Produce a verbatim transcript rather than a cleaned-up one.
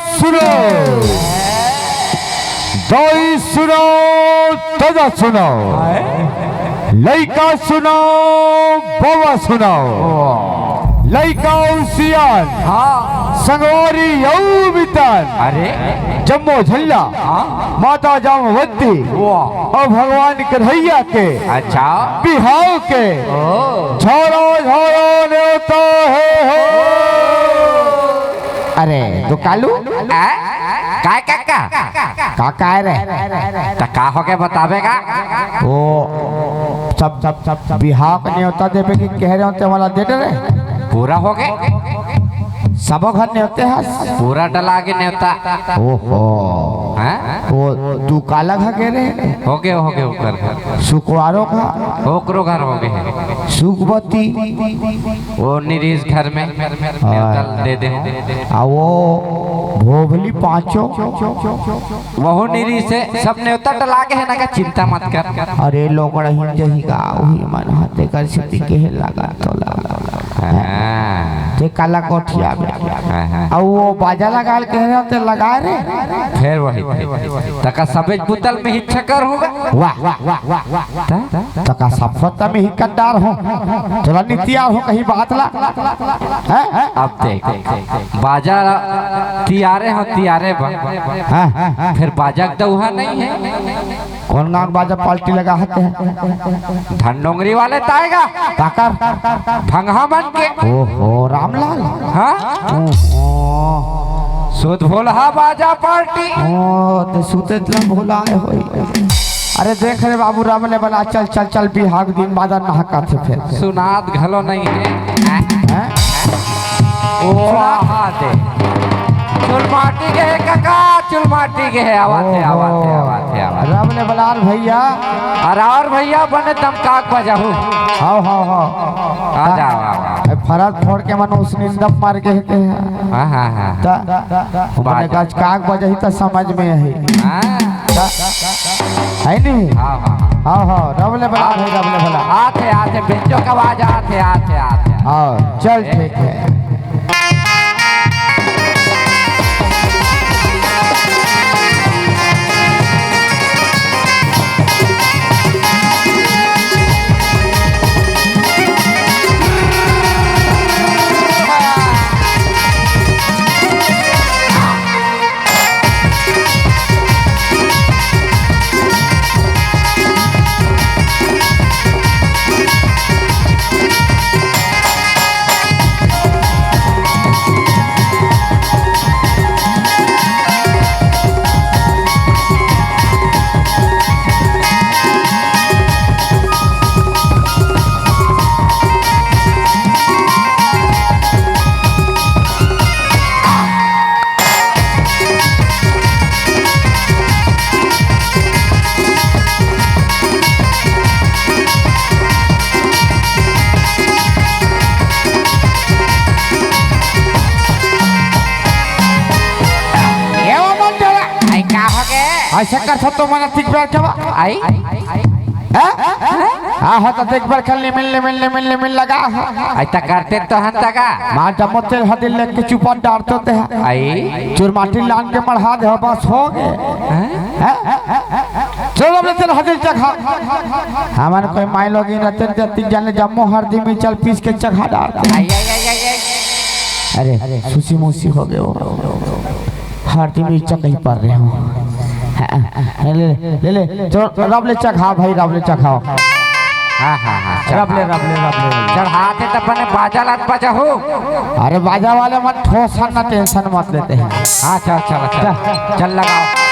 सुनो, दाई सुनो, ददा सुनो, लइका सुनो, बउवा सुनो, लइका अउ सियान, हाँ। संगवारी अउ मितान, अरे। जम्मो झल्ला, हाँ। माता जामवंती, वाह। अउ भगवान कन्हैया के, अच्छा। बिहाव के, ओ। झोरा झोरा नेवता हे हो। अरे, तो कालू? आ? काय काका? का काय रे? त का होगे बताबे गा? ओ, सब, सब, सब, सब बिहाव के नेवता देबे के कहे रहेंव, ते वाला दे डरे। पूरा होगे? सबो घर नेवते हस? पूरा डला गे नेवता। ओहो। हाँ? ओ, तू काला घर गे रे? होगे, होगे, ओकर घर। सुकवारो घर? ओकरो घर होगे हे। सुकबती? वो निरीस घर में नेवता दे दे हूँ। आ वो भोभली पाँचो? वहू निरीस हे, सब नेवता डला गे हे ना, का चिंता मत कर। अरे लोकड़हिन जही का, वही मन ह तेकर सेती के हे लागत तो लगा। हाँ। ते काला कोठिया में। हाँ, हाँ। अउ वो बाजा लगा ले कहे रहे, ते लगा रे। फेर वही, तका सबे बुतल में ही छकर होगा। वाह, वाह, वाह, वाह, वाह। त? तका सब पत्ता में ही कद्दार हो। तोला नी तियार हो कहीं बात ला। हैं? अब देख, बाजा तियारे हो, तियारे बा। हाँ। फेर बाजा के दउहा नहीं हे। कोन गाँव के बाजा पार्टी लगा हते हैं? धन डोंगरी वाले ताएगा। काकर? भंगहा मन के। ओहो, रामलाल। हाँ? ओहो। सुध भोलहा बाजा पार्टी। ओ, ते सुते तला भोला आए होई। अरे देख रे बाबू, राम ले बला, चल, चल, चल, बिहाव दिन बाद नहा का थे फेर। सुनात घलो नहीं हे। हैं? ओ, आहा दे। चुलमाटी के हे काका, चुलमाटी के हे, आवत हे, आवत हे, आवत हे, आवत हे। राम ले बलाल भैया। अरे और भैया बने दमकाक बजाहू। हाव, हाव, हाव। आ जाओ, आओ, आओ। ए, फरक फोड़ के मन उसने दम मार के हेते हैं। हाँ, हाँ, हाँ। त, त, त, बने गचकाक बजाही त समझ में आही। हाँ। त, है नहीं? हाँ, हाँ। हाँ, हाँ, रब ले बला भाई, रब ले बला। आथे, आथे, बेंजो का आवाज आथे, आथे, आथे। हाँ, चल ठीक है। ये वो मन चला। आई का हो गे? आई शक्कर सब तो मना ठीक बैठ जावा। आई? हैं? आ हो तो देख बर खल निमिल, निमिल, निमिल, निमिल लगा। आई त करते तो हन तगा। मार जम्मो तेल हदिल लेके चुपन डारतो ते। आई? चुरमाटी लान के मढ़ा दे, बस हो गे। हैं? हैं? चलो अपने तेल हदिल चखा। हमन कोई माई लोग इन रहते, तीन जने जम्मो हरदी में चल पीस के चखा डार। आई, आई, आई, आई, आई। अरे, सुसी मुसी हो गए हो। हरदी में चक ही पड़ रहे हो। हाँ, ले, ले, ले, ले, चलो, रब ले चक, हाँ भाई, रब ले चक, हाँ। हाँ, हाँ, हाँ, रब ले, चढ़ा। रब ले, रब ले, रब ले। चढ़ाते त अपने बाजा लात बजाहू। अरे, बाजा वाले मत ठोसन ना, tension मत लेते हैं। हाँ, चल, चल, चल। चल। चल, लगाओ।